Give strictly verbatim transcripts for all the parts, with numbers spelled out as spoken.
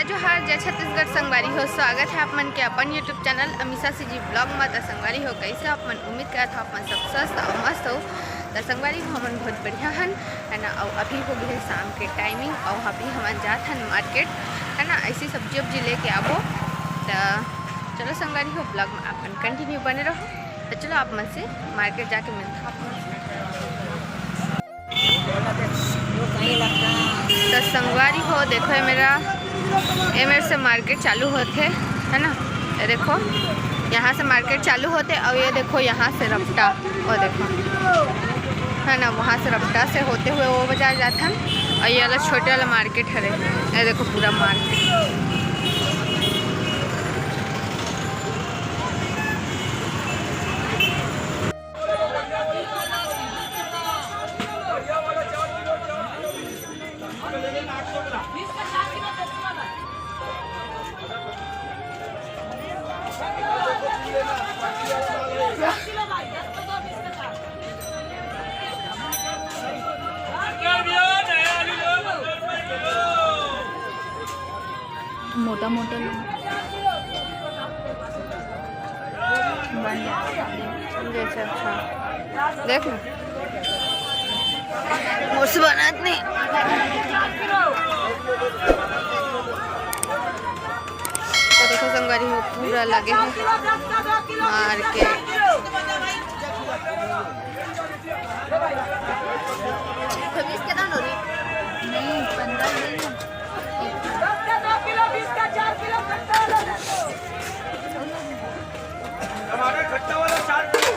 जोहार, जय छत्तीसगढ़ संगवारी हो, स्वागत है आप मन के अपन YouTube channel Amisha CG blog में। त संगवारी हो, कैसे आप मन? उम्मीद करत हो आप मन सब स्वस्थ और मस्त हो। त संगवारी हो, हमन बहुत बढ़िया हन, है ना। और अभी हो गए है शाम के टाइमिंग और अभी हमन जात हन मार्केट, है ना, ऐसी सब्जी उब्जी लेके आबो। त चलो संगवारी हो, ब्लॉग में आप मन कंटिन्यू बने रहो। त चलो आप मन से मार्केट जाके मिलता हूँ आप मन से। तो संगवारी हो, देखो ये मेरा, ये मेरे से मार्केट चालू होते, है ना। ये देखो, यहाँ से मार्केट चालू होते और ये देखो यहाँ से रपटा, वो देखो, है ना, वहाँ से रपटा से होते हुए वो बाजार जाता है। और ये वाला छोटे वाला मार्केट है, ये देखो पूरा मार्केट। मोटा मोटा लो। बन गया। जैसे अच्छा। देख लो। मोर से बनात नहीं। तो देखो संगवारी हो, पूरा लगे है मार के। नहीं, पंद्रह दिन है। टमाटर खट्टा वाला चार किलो।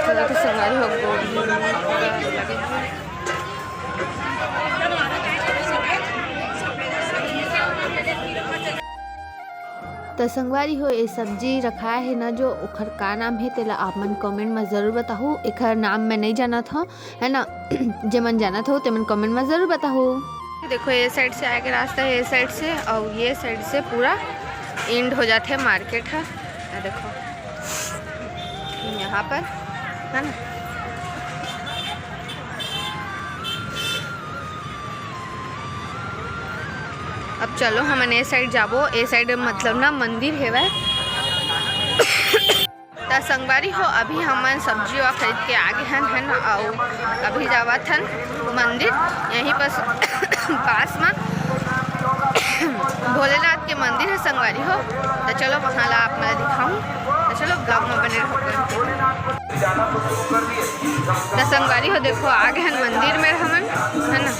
तो देखो संगवारी हो, गोभी। त संगवारी हो, ये सब्जी रखाए हे ना, जो ओखर का नाम हे, तेला आप मन कमेंट में जरूर बताहू। एखर नाम मैं नहीं जानत हूँ, है ना। जे मन जानत हो, ते मन कमेंट में जरूर बताहू। देखो, ये साइड से आए के रास्ता है, ये साइड से, और ये साइड से पूरा एंड हो जाते हैं मार्केट है। ये देखो, यहाँ पर, है ना। अब चलो, हमन ए साइड जाबो। ए साइड मतलब ना मंदिर हेवय। त संगवारी हो, अभी हमन सब्जी वा खरीद के आ गे हन, है ना, अउ अभी जावत हन मंदिर, यहीं पास, पास में भोलेनाथ के मंदिर है संगवारी हो। त चलो, वहाँ ला आप मैं दिखाऊँ। त चलो, ब्लॉग में बने रहो। त संगवारी हो, देखो, आ गे हन मंदिर में हमन, है ना।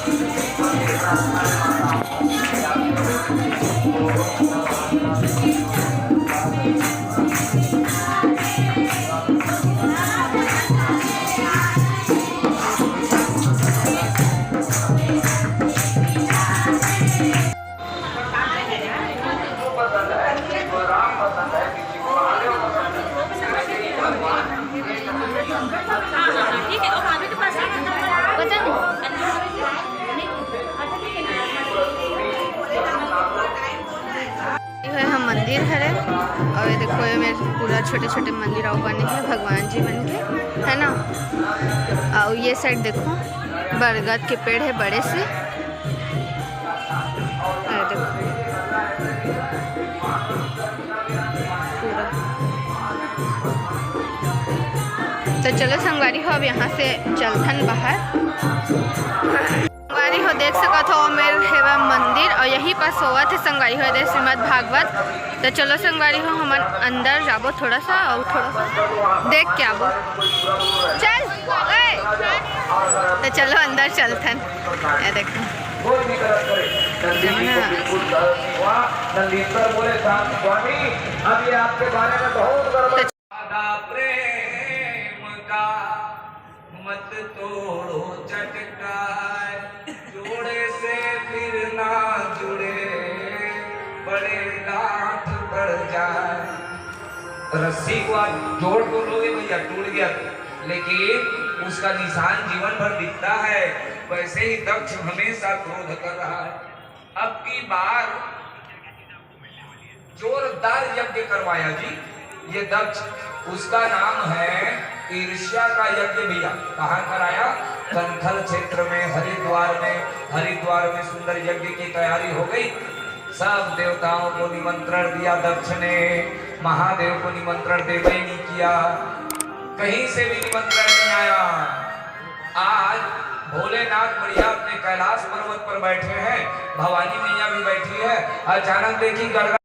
ये ह मंदिर हरे, और ये देखो, ये मेर पूरा छोटे-छोटे मंदिर अउ बने हे भगवान जी मन के, है ना। और ये साइड देखो, बरगद के पेड़ है बड़े से। ये देखो, पूरा। तो चलो संगवारी हो, अब यहाँ से चलथन बाहर। संगवारी हो, देख सकत हो, मेर हेवय मंदिर, और यही पास होवत हे संगवारी हो, दे श्रीमद् भागवत। तो चलो संगवारी हो, हमन अंदर जाबो थोड़ा सा, और थोड़ा सा देख के आबो। चल, ए! तो चलो अंदर चलथन। ये देखो। कोई भी गलत करे, नंदी जी को बिल्कुल गलत नहीं हुआ। नंदीश्वर बोले, "शांत स्वामी, हम ये आपके बारे में बहुत गड़बड़।" प्रेम का मत तोड़ो चटकाए, जोड़े से फिर ना जुड़े, बड़े गांठ पड़ जाए। रस्सी को आप जोड़ तो लोगे भैया, टूट गया, लेकिन उसका निशान जीवन भर दिखता है। वैसे ही दक्ष हमेशा क्रोध कर रहा है। अब की बार जोरदार यज्ञ करवाया जी, ये दक्ष, उसका नाम है ईर्ष्या का यज्ञ भैया। कहाँ कराया? कंथल क्षेत्र में, हरिद्वार में। हरिद्वार में सुंदर यज्ञ की तैयारी हो गई। सब देवताओं को निमंत्रण दिया, दक्ष ने महादेव को निमंत्रण देवे नहीं किया, कहीं से भी निमंत्रण नहीं आया। आज भोलेनाथ बढ़िया अपने कैलाश पर्वत पर बैठे हैं, भवानी मैया भी बैठी है। अचानक देखी गड़गड़